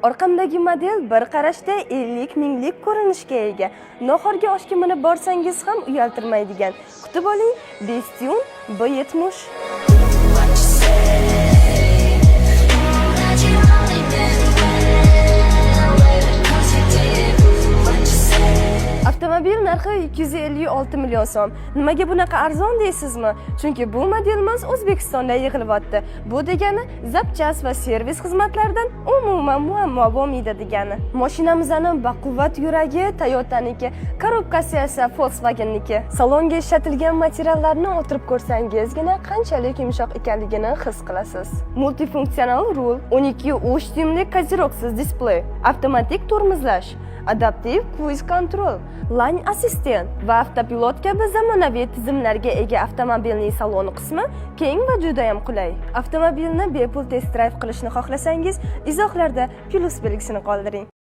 Orqamdagi model bir qarashda 50 minglik ko'rinishga ega. Nahorga oshga minib borsangiz ham uyaltirmaydigan. Kutib oling, Bestune B70. What you say? That you only meant well, 'cause you did what you say. Avtomobil narxi 256 million so'm. Nimaga bunaqa arzon deysizmi? Chunki bu modelimiz O'zbekistonda yig'ilyapti. Bu degani запчасть va servis xizmatlaridan umuman muammo bo'lmaydi degani. Mashinamizni baquvvat yuragi Toyota'niki, korobkasi esa Volkswagen'niki. Salonga ishlatilgan materiallarni o'tirib ko'rsangizgina qanchalik yumshoq ekanligini his qilasiz. Multifunksional rul, 12,3 dyumli козырёк siz displey, avtomatik tormozlash, adaptiv круиз контроль, Lane Assistant va avtopilot kabi zamonaviy tizimlarga ega avtomobilning saloni qismi keng va judayam qulay. Avtomobilni bepul test drive qilishni xohlasangiz, izohlarda plyus belgisini qoldiring.